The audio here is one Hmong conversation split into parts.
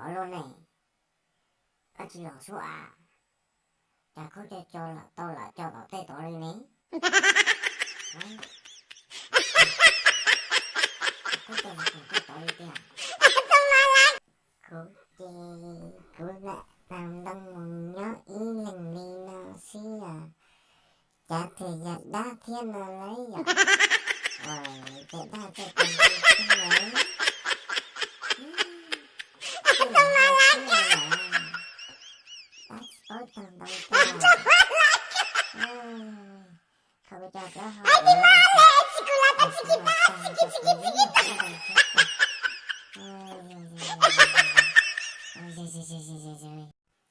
Ua luaj ne, koj tsis los sub a, cas khaub co co tau lam co tom tej tod li ne? Khaub co tom tej tod li tiag. Kuv ces kuv lam tau ntoo mus nyob ib leeg li no xwb os. Cav twg yog dab thiab no lauj yom? Ua cas dab thiaj tau ntoo xwb lauj? Dab tsis paub tau ntoo tiag. Khaub co plaub hau,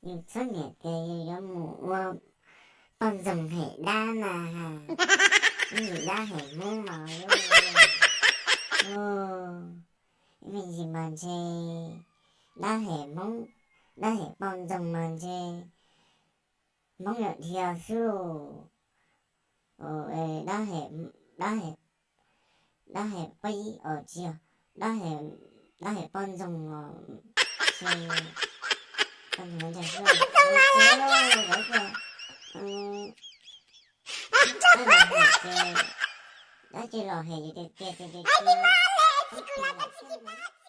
yus txhob niam tias yus yuav mus ua poj ntxoog hem dab na ha. Ib yim dab hem Hmoob mas, ib me ntsis mas ntshe dab hem Hmoob, dab hem poj ntxoog mas ntshe Hmoob yog dhia xwb lauj. Dab hem, dab hem, dab hem poj, tsis yog, dab hem, dab hem poj ntxoog os, ntshe poj ntxoog ntag xwb lauj. Tias dab los hem ces, dab tsis los hem ces tias tias tias tias tias